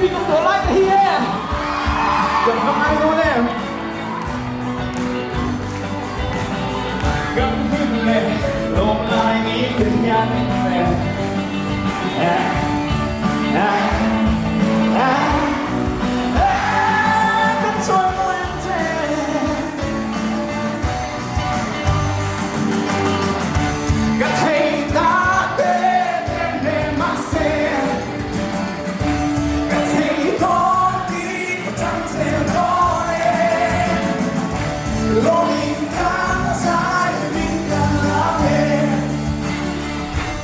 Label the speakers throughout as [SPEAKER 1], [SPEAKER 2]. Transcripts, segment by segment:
[SPEAKER 1] bik awm tawh lai te hi e kan va ngai dawn em? Kan hlim leh lawm lai ni te hian min pe Kan chuan mawi ang che. Ka thei ta te te hle mahse ka thei dawn tih ka chang zel dawn e. Lawmin kan zai min kan lam e.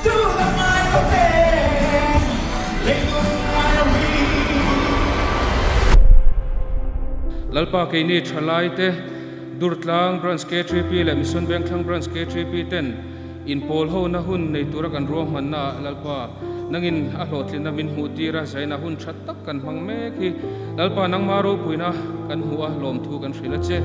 [SPEAKER 1] Tuna ngai lo te leilung ngai lo hi.
[SPEAKER 2] Lalpa keini thalai te Durtlang Branch KTP leh Mission Vengthlang Branch KTP ten inpawl hona hun nei tura kan ruahmanna ah Lalpa nangin a hlawhtlinna min hmuh tir a, zaina hun tha tak kan hmang mek hi Lalpa nangma ropuina kan hmuh a, lawmthu kan hrilh a che.